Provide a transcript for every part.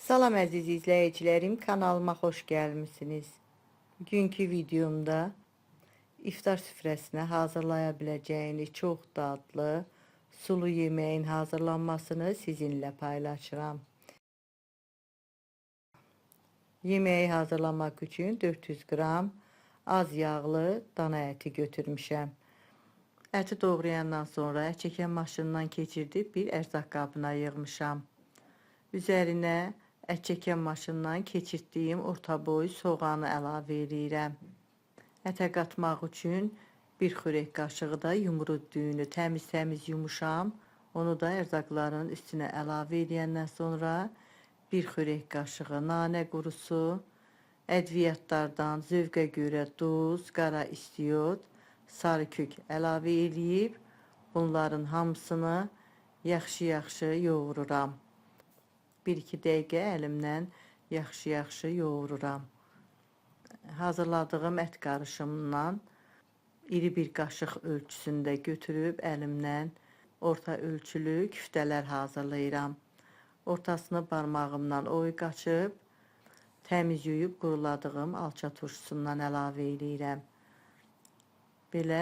Salam əziz izləyicilərim, kanalıma xoş gəlmisiniz. Bugünkü videomda iftar süfrəsinə hazırlaya biləcəyiniz çox dadlı sulu yeməyin hazırlanmasını sizinlə paylaşıram. Yeməyi hazırlamaq üçün 400 qram az yağlı dana əti götürmüşəm. Əti doğrayandan sonra ət çəkən maşından keçirdib bir ərzaq qabına yığmışam. Üzərinə ət çəkən maşından keçirtdiyim orta boy soğanı əlavə eləyirəm. Ətə qatmaq üçün bir xörək qaşığı da yumru düyünü təmiz-təmiz yumuşam. Onu da ərzaqların üstünə əlavə eləyəndən sonra bir xörək qaşığı nanə qurusu, ədviyyatlardan zövqə görə duz, qara istiot, sarı kök əlavə eləyib bunların hamısını yaxşı-yaxşı yoğururam. 1-2 dəqiqə əlimlə yaxşı-yaxşı yoğururam. Hazırladığım ət qarışımından iri bir qaşıq ölçüsündə götürüb əlimlə orta ölçülü küftələr hazırlayıram. Ortasını barmağımla oyuq açıb təmiz yuyub quruladığım alça turşusundan əlavə eləyirəm. Belə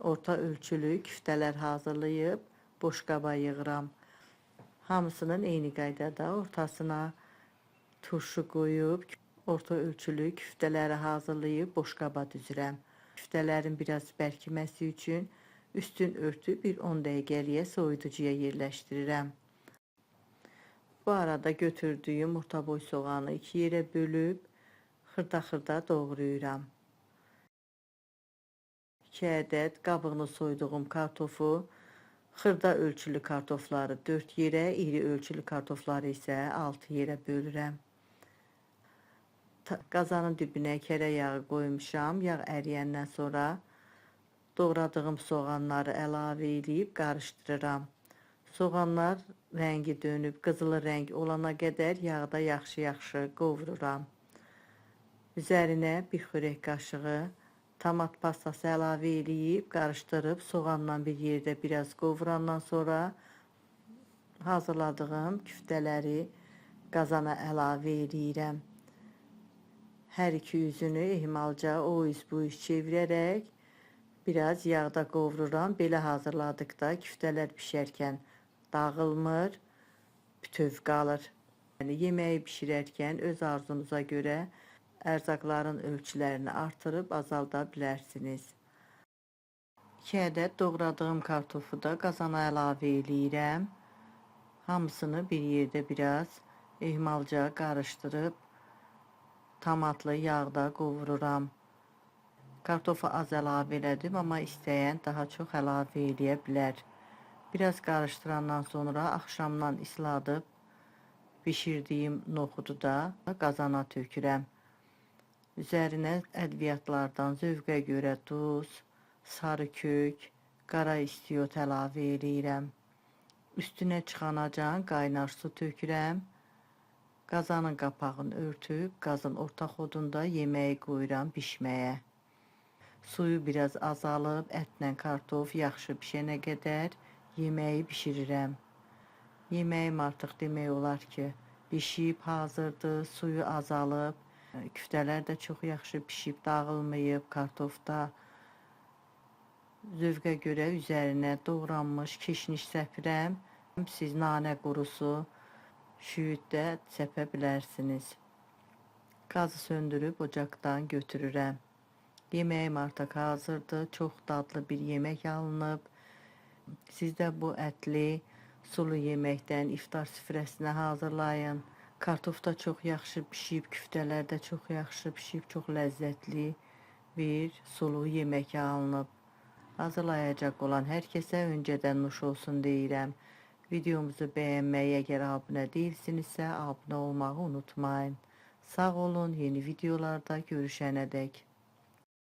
orta ölçülü küftələr hazırlayıb boş qaba yığıram. Hamısının eyni qaydada ortasına turşu qoyub orta ölçülü küftələri hazırlayıb boş qaba düzürəm. Küftələrin biraz bərkiməsi üçün üstün örtüb bir 10 dəqiqəliyə soyuducuya yerləşdirirəm. Bu arada götürdüyüm orta boy soğanı iki yerə bölüb xırda-xırda doğrayıram. 2 ədəd qabığını soyduğum kartofu, xırda ölçülü kartofları 4 yerə, iri ölçülü kartofları isə 6 yerə bölürəm. Qazanın dibinə kərə yağı qoymuşam. Yağ əriyəndən sonra doğradığım soğanları əlavə eləyib qarışdırıram. Soğanlar rəngi dönüb qızılı rəng olana qədər yağda yaxşı-yaxşı qovururam. Üzərinə bir xörək qaşığı tomat pastası əlavə eləyib qarışdırıb soğanla bir yerdə biraz qovurandan sonra hazırladığım küftələri qazana əlavə eləyirəm. Hər iki üzünü ehmalca o üz bu üz çevirərək biraz yağda qovururam. Belə hazırladıqda küftələr bişərkən dağılmır, bütöv qalır. Yəni yeməyi bişirərkən öz arzunuza görə ərzaqların ölçülərini artırıb azalda bilərsiniz. 2 ədəd doğradığım kartofu da qazana əlavə eləyirəm. Hamısını bir yerdə biraz ehmalca qarışdırıb tomatlı yağda qovururam. Kartofu az əlavə elədim, amma istəyən daha çox əlavə eləyə bilər. Biraz qarışdırandan sonra axşamdan isladıb bişirdiyim noxudu da qazana tökürəm. Üzərinə ədviyyatlardan zövqə görə duz, sarı kök, qara istiot əlavə eləyirəm. Üstünə çıxanacan qaynar su tökürəm. Qazanın qapağını örtüb qazın orta xodunda yeməyi qoyuram bişməyə. Suyu biraz azalıb ətlə kartof yaxşı bişənə qədər yeməyi bişirirəm. Yeməyim artıq demək olar ki, bişib, hazırdır, suyu azalıb. Küftələr də çox yaxşı bişib, dağılmayıb, kartof da. Zövqə görə üzərinə doğranmış keşniş səpirəm. Siz nanə qurusu, şüyüd də səpə bilərsiniz. Qazı söndürüb ocaqdan götürürəm. Yeməyim artıq hazırdır. Çox dadlı bir yemək alınıb. Siz də bu ətli, sulu yeməkdən iftar süfrəsinə hazırlayın. Kartof da çox yaxşı bişib, küftələr də çox yaxşı bişib, çox ləzzətli bir sulu yemək alınıb. Hazırlayacaq olan hər kəsə öncədən nuş olsun deyirəm. Videomuzu bəyənməyi, əgər abunə deyilsinizsə, abunə olmağı unutmayın. Sağ olun, yeni videolarda görüşənədək.